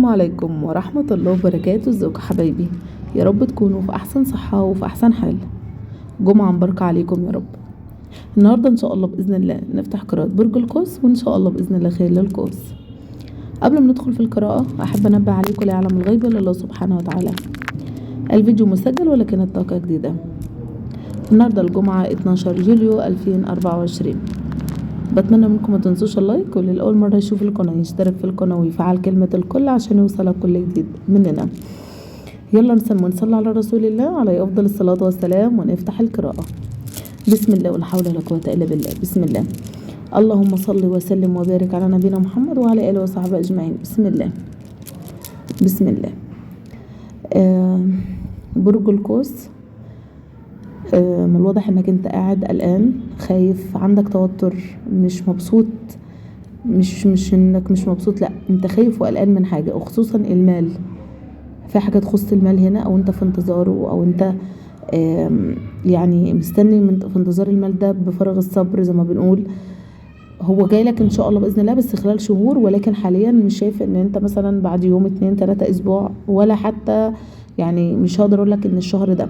السلام عليكم ورحمة الله وبركاته. ازيكم حبايبي؟ يا رب تكونوا في احسن صحة وفي احسن حال. جمعة مباركة عليكم يا رب. النهاردة ان شاء الله بإذن الله نفتح قراءة برج القوس، وان شاء الله بإذن الله خير للقوس. قبل ما ندخل في القراءة احب انبه عليكم، لا يعلم الغيب الا الله سبحانه وتعالى. الفيديو مسجل ولكن الطاقة جديدة. النهاردة الجمعة 12 يوليو 2024. بتمنى منكم ما تنسوش ال like، واللي لأول مرة يشوف القناة يشترك في القناة ويفعل كلمة الكل عشان يوصلك كل جديد مننا. يلا نسمي ونصلي على رسول الله عليه أفضل الصلاة والسلام ونفتح القراءة. بسم الله ولا حول ولا قوة إلا بالله. بسم الله. اللهم صل وسلم وبارك على نبينا محمد وعلى آله وصحبه أجمعين. بسم الله. بسم الله. برج القوس، من الواضح انك انت قاعد قلقان، خايف، عندك توتر، مش مبسوط. مش انك مش مبسوط، لا انت خايف وقلقان من حاجة، وخصوصا المال. في حاجة تخص المال هنا، او انت في انتظاره، او انت يعني مستني في انتظار المال ده بفارغ الصبر زي ما بنقول. هو جاي لك ان شاء الله باذن الله بس خلال شهور، ولكن حاليا مش شايف ان انت مثلا بعد يوم 2 3 اسبوع، ولا حتى يعني مش هقدر اقول لك ان الشهر ده.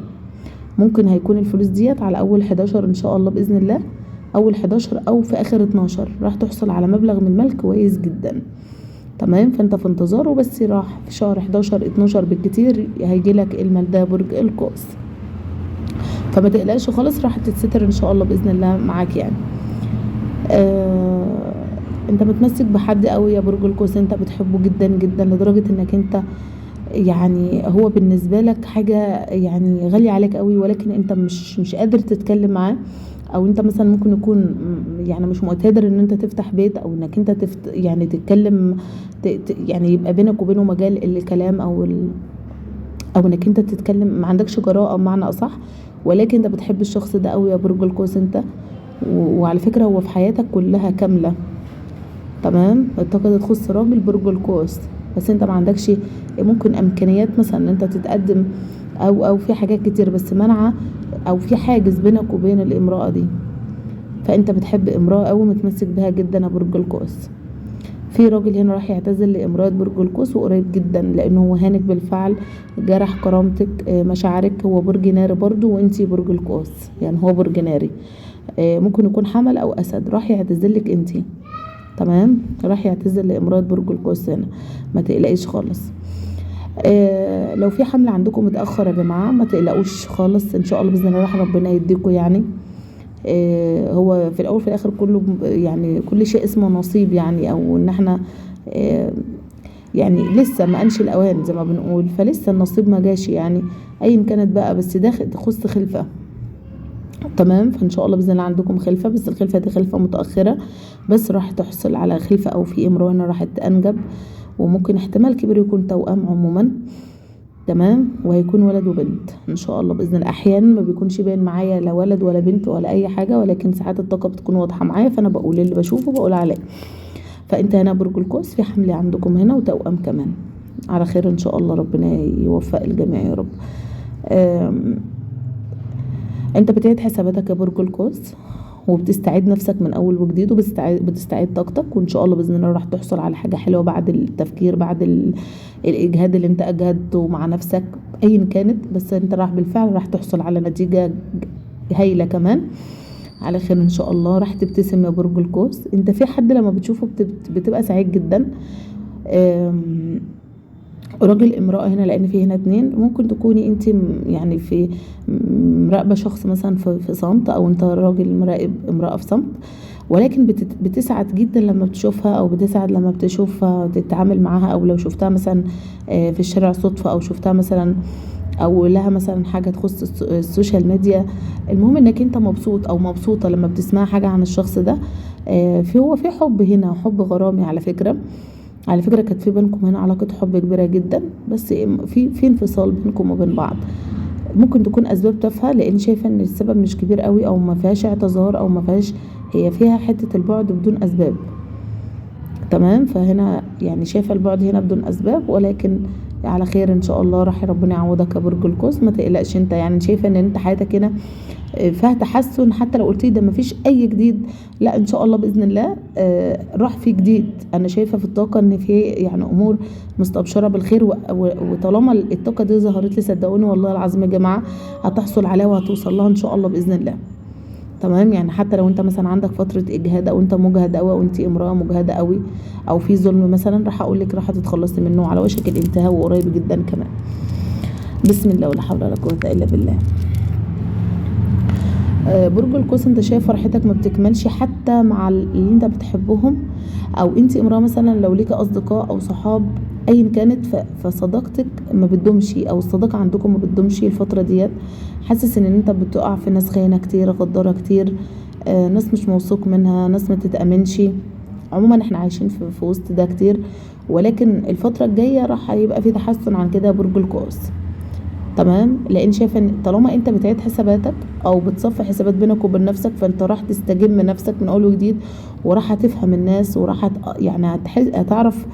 ممكن هيكون الفلوس ديت على اول 11 ان شاء الله باذن الله، اول 11 او في اخر 12 راح تحصل على مبلغ من المال كويس جدا. تمام، فانت في انتظاره، بس راح في شهر 11 12 بالكتير هيجي لك المال ده برج القوس. فما تقلقش خالص، راح تتستر ان شاء الله باذن الله معاك. يعني انت متمسك بحد قوي يا برج القوس، انت بتحبه جدا جدا لدرجة انك انت يعني هو بالنسبة لك حاجة يعني غالية عليك قوي، ولكن انت مش قادر تتكلم معاه، او انت مثلا ممكن يكون يعني مش مقتدر ان انت تفتح بيت، او انك انت يعني تتكلم يعني يبقى بينك وبينه مجال الكلام، او انك انت تتكلم، ما عندكش جراءة بمعنى اصح. ولكن انت بتحب الشخص ده قوي يا برج القوس انت، وعلى فكرة هو في حياتك كلها كاملة. تمام، الطاقة دي تخص راجل برج القوس، بس انت ما عندكش ممكن امكانيات مثلا ان انت تتقدم، او في حاجات كتير بس منعه، او في حاجز بينك وبين الامرأة دي. فانت بتحب امرأة قوي، متمسك بها جدا يا برج القوس. في راجل هنا راح يعتزل لامرأة برج القوس وقريب جدا، لانه هو هانك بالفعل، جرح كرامتك، مشاعرك. هو برج ناري برضو، وانتي برج القوس، يعني هو برج ناري، ممكن يكون حمل او اسد. راح يعتزلك انتي. تمام، راح يعتزل لامرأة برج القوس هنا، ما تقلقيش خالص. لو في حمل عندكم متأخر يا جماعة ما تقلقوش خالص، ان شاء الله بإذن الله راح ربنا يديكم. يعني هو في الاول في الاخر كله يعني كل شيء اسمه نصيب، يعني او ان احنا يعني لسه ما انش الاوان زي ما بنقول، فلسه النصيب ما جاش يعني ايا كانت بقى، بس ده تخص خلفة. تمام، فان شاء الله باذن الله عندكم خلفه، بس الخلفة دي خلفه متاخرة، بس راح تحصل على خلفه، او في امراة هنا راح تنجب، وممكن احتمال كبير يكون توأم عموما. تمام، وهيكون ولد وبنت ان شاء الله باذن الله. احيانا ما بيكونش باين معايا لا ولد ولا بنت ولا اي حاجة، ولكن ساعات الطاقة بتكون واضحة معايا، فانا بقول اللي بشوفه بقول عليه. فانت هنا برج القوس في حمل عندكم هنا وتوأم كمان، على خير ان شاء الله، ربنا يوفق الجميع يا رب. انت بتعيد حساباتك يا برج القوس، وبتستعيد نفسك من اول وجديد، وبتستعيد طاقتك، وان شاء الله باذن الله راح تحصل على حاجة حلوة بعد التفكير، بعد الاجهاد اللي انت اجهدته مع نفسك ايا كانت، بس انت راح بالفعل راح تحصل على نتيجة هايلة كمان، على خير ان شاء الله. راح تبتسم يا برج القوس. انت في حد لما بتشوفه بتبقى سعيد جدا، راجل امرأة هنا، لان في هنا 2. ممكن تكوني انت يعني في مراقبة شخص مثلا في صمت، او انت راجل مراقب امرأة في صمت، ولكن بتسعد جدا لما بتشوفها، او بتسعد لما بتشوفها تتعامل معاها، او لو شفتها مثلا في الشارع صدفة، او شفتها مثلا، او لها مثلا حاجة تخص ال social media. المهم انك انت مبسوط او مبسوطة لما بتسمع حاجة عن الشخص ده. هو في حب هنا، حب غرامي على فكرة. على فكرة كانت في بينكم هنا علاقة حب كبيرة جدا، بس في انفصال بينكم وبين بعض. ممكن تكون اسباب تافهة، لان شايفة ان السبب مش كبير قوي، او ما فيهاش اعتذار، او ما فيهاش، هي فيها حتة البعد بدون اسباب. تمام، فهنا يعني شايفة البعد هنا بدون اسباب، ولكن على خير ان شاء الله، راح ربنا يعوضك يا برج القوس، ما تقلقش. انت يعني شايفه ان انت حياتك هنا فيها تحسن، حتى لو قلت لي ده ما فيش اي جديد، لا ان شاء الله باذن الله راح في جديد. انا شايفه في الطاقة ان في يعني امور مستبشرة بالخير، وطالما الطاقة دي ظهرت لي صدقوني والله العظيم يا جماعة هتحصل عليها وهتوصل لها ان شاء الله باذن الله. تمام، يعني حتى لو انت مثلا عندك فترة اجهاد او انت مجهد قوي او انت امراة مجهده قوي او في ظلم مثلا، راح اقول لك راح تتخلصي منه على وشك الانتهاء وقريب جدا كمان. بسم الله ولا حول ولا قوة الا بالله. برج القوس انت شايف فرحتك ما بتكملش حتى مع اللي انت بتحبهم، او انت امراة مثلا لو ليك اصدقاء او صحاب ايا كانت، فصداقتك ما بتدومش او الصداقة عندكم ما بتدومش الفترة ديت. حاسس ان انت بتقع في ناس خاينه كتير، غداره كتير، ناس مش موثوق منها، ناس ما تتامنش. عموما احنا عايشين في وسط ده كتير، ولكن الفترة الجاية راح هيبقى في تحسن عن كده برج القوس. تمام، لان شايفه ان طالما انت بتعيد حساباتك او بتصفي حسابات بينك وبين نفسك، فانت راح تستجم نفسك من اول وجديد، وراح هتفهم الناس، وراح يعني هتعرف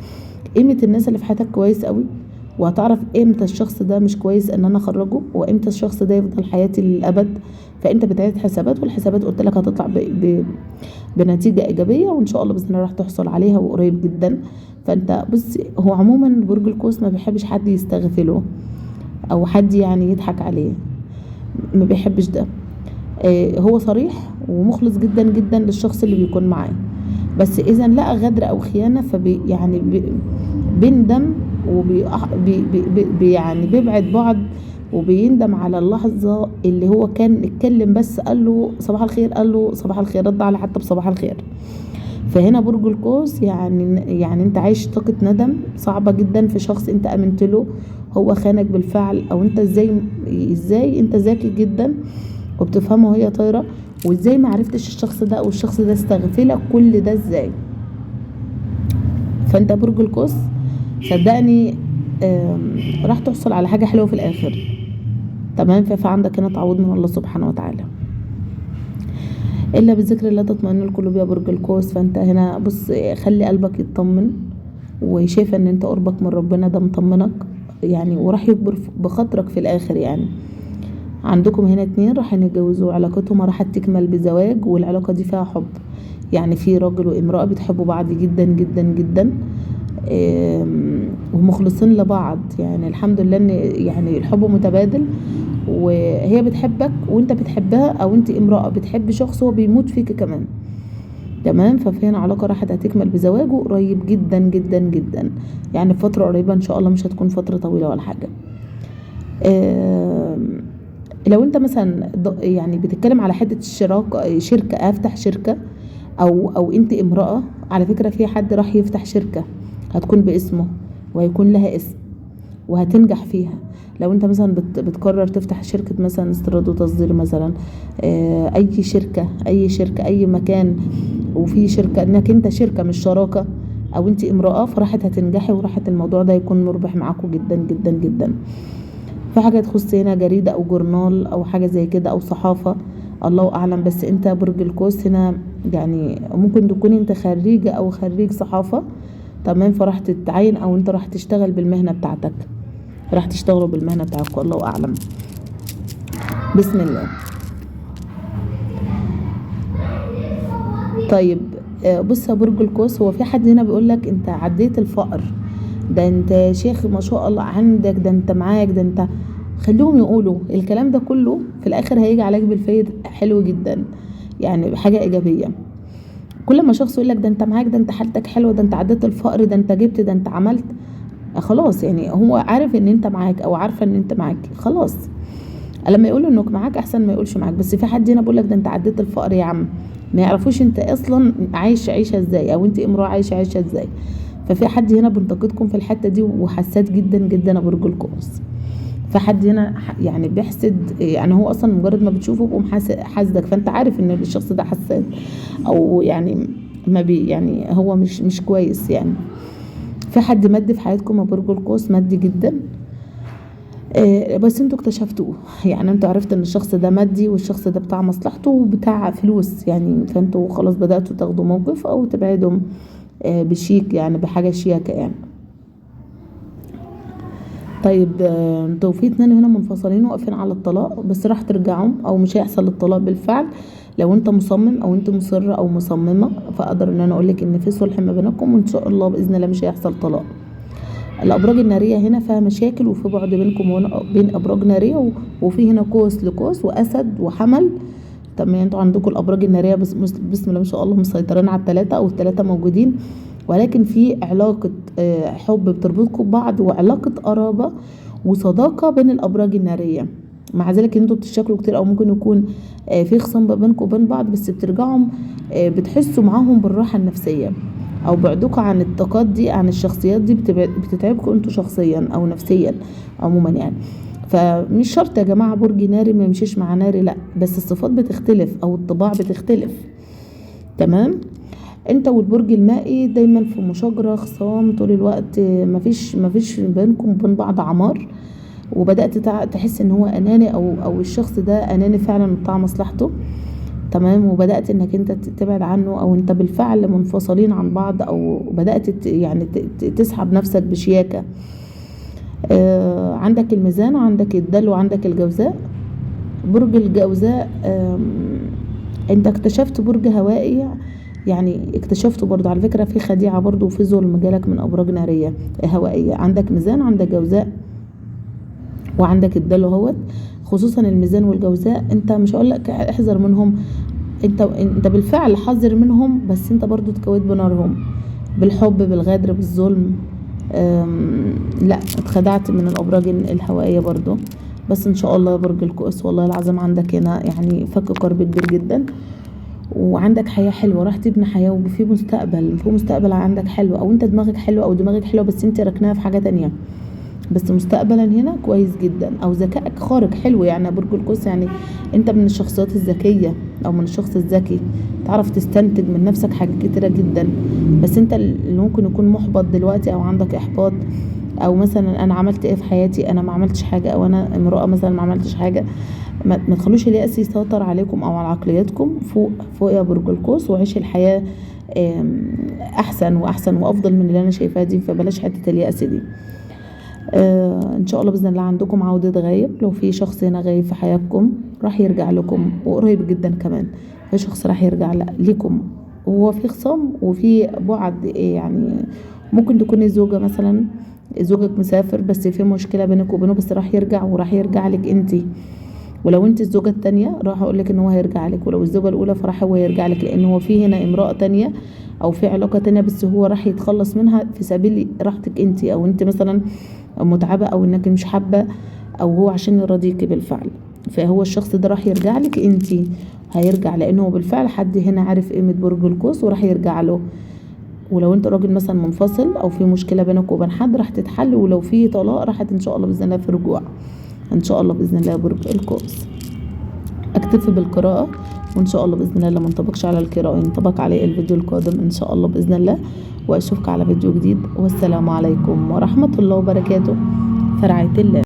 قيمة الناس اللي في حياتك كويس قوي، وهتعرف امتى الشخص ده مش كويس ان انا اخرجه، وامتى الشخص ده يفضل حياتي للابد. فانت بتعيد حسابات، والحسابات قلت لك هتطلع بنتيجة ايجابية، وان شاء الله باذن الله راح تحصل عليها وقريب جدا. فانت بص، هو عموما برج القوس ما بيحبش حد يستغفله او حد يعني يضحك عليه، ما بيحبش ده. هو صريح ومخلص جدا جدا للشخص اللي بيكون معاه، بس اذا لقى غدر او خيانة فبي يعني بيندم وبي بي بي يعني بيبعد بعض، وبيندم على اللحظة اللي هو كان اتكلم بس قال له صباح الخير، قال له صباح الخير، رد على حتى بصباح الخير. فهنا برج القوس يعني انت عايش طاقة ندم صعبة جدا في شخص انت امنت له، هو خانك بالفعل، او انت ازاي انت ذكي جدا وبتفهمه وهي طايره، وازاي ما عرفتش الشخص ده، او الشخص ده استغفلك كل ده ازاي. فانت برج القوس صدقني راح تحصل على حاجة حلوة في الاخر. تمام، فعندك هنا تعويض من الله سبحانه وتعالى. الا بذكر الله تطمئن القلوب يا برج القوس. فانت هنا بص، خلي قلبك يطمن، وشايفه ان انت قربك من ربنا ده مطمنك يعني، وراح يكبر بخاطرك في الاخر. يعني عندكم هنا اتنين راح يتجوزوا، علاقتهم راح تكمل بزواج، والعلاقة دي فيها حب، يعني في راجل وامرأة بتحبوا بعض جدا جدا جدا، ومخلصين لبعض. يعني الحمد لله ان يعني الحب متبادل، وهي بتحبك وانت بتحبها، او انت امرأة بتحب شخص هو بيموت فيك كمان. تمام، ففي هنا علاقة راحت هتكمل بزواجه قريب جدا جدا جدا، يعني فترة قريبة ان شاء الله، مش هتكون فترة طويلة ولا حاجة. لو انت مثلا يعني بتتكلم على حتة الشراكة، شركة، افتح شركة، او انت امرأة، على فكرة في حد راح يفتح شركة هتكون باسمه وهيكون لها اسم وهتنجح فيها. لو انت مثلا بتقرر تفتح شركة مثلا استيراد وتصدير مثلا، اي شركة، اي شركة، اي مكان، وفي شركة انك انت شركة مش شراكة، او انت امرأة، فراحت هتنجحي، وراحت الموضوع ده يكون مربح معاكم جدا جدا جدا. في حاجة تخص هنا جريدة او جورنال او حاجة زي كده او صحافة، الله اعلم، بس انت برج القوس هنا يعني ممكن تكون انت خريجة او خريج صحافة. تمام، فراح تتعين او انت راح تشتغل بالمهنة بتاعتك، راح تشتغلوا بالمهنة بتاعتك، الله اعلم. بسم الله. طيب بص يا برج القوس، هو في حد هنا بيقول لك انت عديت الفقر ده، انت شيخ ما شاء الله عندك، ده انت معاك، ده انت، خليهم يقولوا الكلام ده كله، في الاخر هيجي عليك بالفايد حلو جدا، يعني حاجة ايجابية. كل ما شخص يقول لك ده انت معاك، ده انت حالتك حلوة، ده انت عديت الفقر، ده انت جبت، ده انت عملت، خلاص يعني هو عارف ان انت معاك او عارفه ان انت معاك، خلاص لما يقولوا انك معاك احسن ما يقولش معاك. بس في حد هنا بيقول لك ده انت عديت الفقر يا عم، ما يعرفوش انت اصلا عايش عيشه ازاي، او انت امراة عايشه عيشه ازاي. ففي حد هنا بينتقدكم في الحتة دي، وحساد جدا جدا يا برج القوس. فحد هنا يعني بيحسد، يعني هو اصلا مجرد ما بتشوفه بيقوم حاسدك، فانت عارف ان الشخص ده حساد، او يعني ما بي يعني هو مش كويس يعني. في حد مادي في حياتكم يا برج القوس، مادي جدا، بس انتوا اكتشفتوه، يعني انتوا عرفتوا ان الشخص ده مادي، والشخص ده بتاع مصلحته وبتاع فلوس يعني، فانتوا خلاص بدأتوا تاخدوا موقف او تبعدوا بشيك، يعني بحاجة شياكة يعني. طيب انتوا في 2 هنا منفصلين واقفين على الطلاق، بس راح ترجعوا او مش هيحصل الطلاق بالفعل لو انت مصمم او انت مصرة او مصممة. فاقدر ان انا اقولك ان في صلح ما بينكم، وان شاء الله باذن الله مش هيحصل طلاق. الابراج النارية هنا فيها مشاكل وفي بعد بينكم وبين ابراج نارية، وفي هنا قوس لقوس واسد وحمل. تمام، انتوا عندكم الابراج النارية بسم الله ما شاء الله مسيطرين على الثلاثة، او الثلاثة موجودين، ولكن في علاقة حب بتربطكم ببعض، وعلاقة قرابة وصداقه بين الابراج النارية. مع ذلك انتوا بتشتكوا كتير، او ممكن يكون في خصام بينكم وبين بعض، بس بترجعوا بتحسوا معاهم بالراحة النفسية، او بعدكم عن الطاقات دي، عن الشخصيات دي بتتعبكم انتوا شخصيا او نفسيا عموما يعني. فمش شرط يا جماعة برج ناري ما يمشيش مع ناري، لا، بس الصفات بتختلف او الطباع بتختلف. تمام، انت والبرج المائي دايما في مشاجره، خصام طول الوقت، مفيش بينكم وبين بعض عمار، وبدات تحس ان هو اناني، او الشخص ده اناني فعلا بتاع مصلحته. تمام، وبدات انك انت تبعد عنه، او انت بالفعل منفصلين عن بعض، او بدات يعني تسحب نفسك بشياكه. عندك الميزان، وعندك الدلو، وعندك الجوزاء. برج الجوزاء انت اكتشفت برج هوائي، يعني اكتشفته برضو على فكرة، في خديعة برضو وفي ظلم جالك من ابراج نارية هوائية. عندك ميزان، عندك جوزاء، وعندك الدلو اهوت. خصوصا الميزان والجوزاء انت مش هقول لك احذر منهم، انت بالفعل حذر منهم، بس انت برضو اتكويت بنارهم، بالحب، بالغدر، بالظلم. لا، اتخدعت من الابراج الهوائية برضو، بس ان شاء الله برج القوس والله العظيم عندك هنا يعني فك كرب كبير جدا، وعندك حياة حلوة، راح تبني حياة، وفي مستقبل، في مستقبل عندك حلو، او انت دماغك حلوة او دماغك حلوة بس انت ركناها في حاجة تانية، بس مستقبلا هنا كويس جدا، او ذكائك خارق حلو. يعني برج القوس يعني انت من الشخصيات الذكية، او من الشخص الذكي، تعرف تستنتج من نفسك حاجات كتيرة جدا، بس انت اللي ممكن يكون محبط دلوقتي، او عندك احباط، او مثلا انا عملت ايه في حياتي، انا ما عملتش حاجة، او انا امرأة مثلا ما عملتش حاجة. ما تخلوش اليأس يسيطر عليكم او على عقليتكم. فوق فوق يا برج القوس، وعيش الحياة احسن واحسن وافضل من اللي انا شايفاها دي، فبلاش حتة اليأس دي. ان شاء الله باذن الله عندكم عودة غايب، لو في شخص هنا غايب في حياتكم راح يرجع لكم، وقريب جدا كمان في شخص راح يرجع لكم، وهو في خصام وفي بعد، يعني ممكن تكون الزوجة مثلا، زوجك مسافر بس في مشكلة بينك وبينه، بس راح يرجع، وراح يرجع لك انتي. ولو انت الزوجة التانية راح اقولك ان هو هيرجع لك، ولو الزوجة الاولى فراح هو يرجع لك، لان هو في هنا امرأة تانية او في علاقة تانية، بس هو راح يتخلص منها في سبيل راحتك انتي، او انت مثلا متعبة، او انك مش حابة، او هو عشان يرضيكي بالفعل. فهو الشخص ده راح يرجع لك انتي، هيرجع لانه بالفعل حد هنا عارف قيمة برج القوس وراح يرجع له. ولو انت راجل مثلا منفصل او في مشكلة بينك وبين حد راح تتحل، ولو في طلاق راح ان شاء الله باذن الله في رجوع ان شاء الله باذن الله برج القوس. اكتفي بالقراءة، وان شاء الله باذن الله لما انطبقش على القراءة ينطبق عليه الفيديو القادم ان شاء الله باذن الله. واشوفك على فيديو جديد، والسلام عليكم ورحمة الله وبركاته. في رعاية الله.